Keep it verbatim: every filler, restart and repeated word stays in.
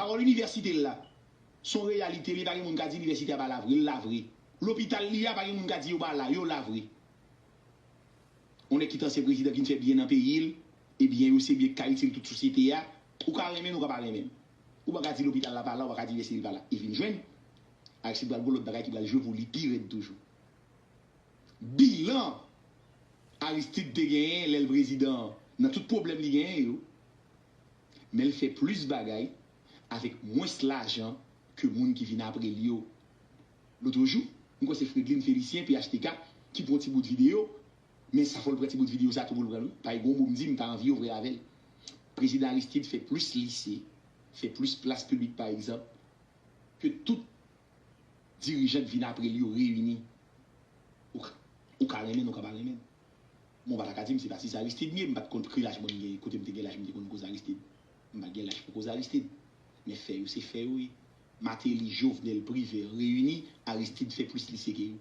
Pawòl inivèsite l la, se yon reyalite, li pa gen moun ka di inivèsite a pa la vre, l la vre. Lopital li a, pa gen moun ka di yo pa la, yo la vre. Yon nèg ki t ansyen prezidan ki n fè byen nan peyi l, e byen yo se byen k ka itil tout sosyete a, ou ka renmen l, ou ka pa renmen l. Ou pa ka di lopital la pa la, ou pa ka di inivèsite l pa la. E vin jwenn, Aristide pral gen lòt bagay ki pral jwe pou li pi rèd toujou. Bilan Aristide te genyen lè l prezidan an, nan tout pwoblèm li genyen yo, men l fè plis bagay avèk mwens lajan ke moun ki vin apre l yo. Lòt jou, m kwè se Fredlin Felicien, P H T K, ki pran ti bout videyo, men sa fò l pran ti bout videyo sa tou pou l pran l wi. Pa gen yon mo m di, m ta anvi yo vre avè l. Prezidan Aristide fè plis lise, fè plis plas piblik pa egzanp, ke tout dirijan k vin apre l yo reyini. Ou ka, ou ka renmen l, ou ka pa renmen l. Bon, ou pa ta ka di m se pa sis Aristide m ye, m pa t konn ki laj mwen m gen, kote m te gen laj m te konn koze Aristide. M pa t gen laj pou koze Aristide. Men fè yo, se fè yo ye. Martelly, Jovenel, Privert reyini, Aristide fè plis lise ke yo.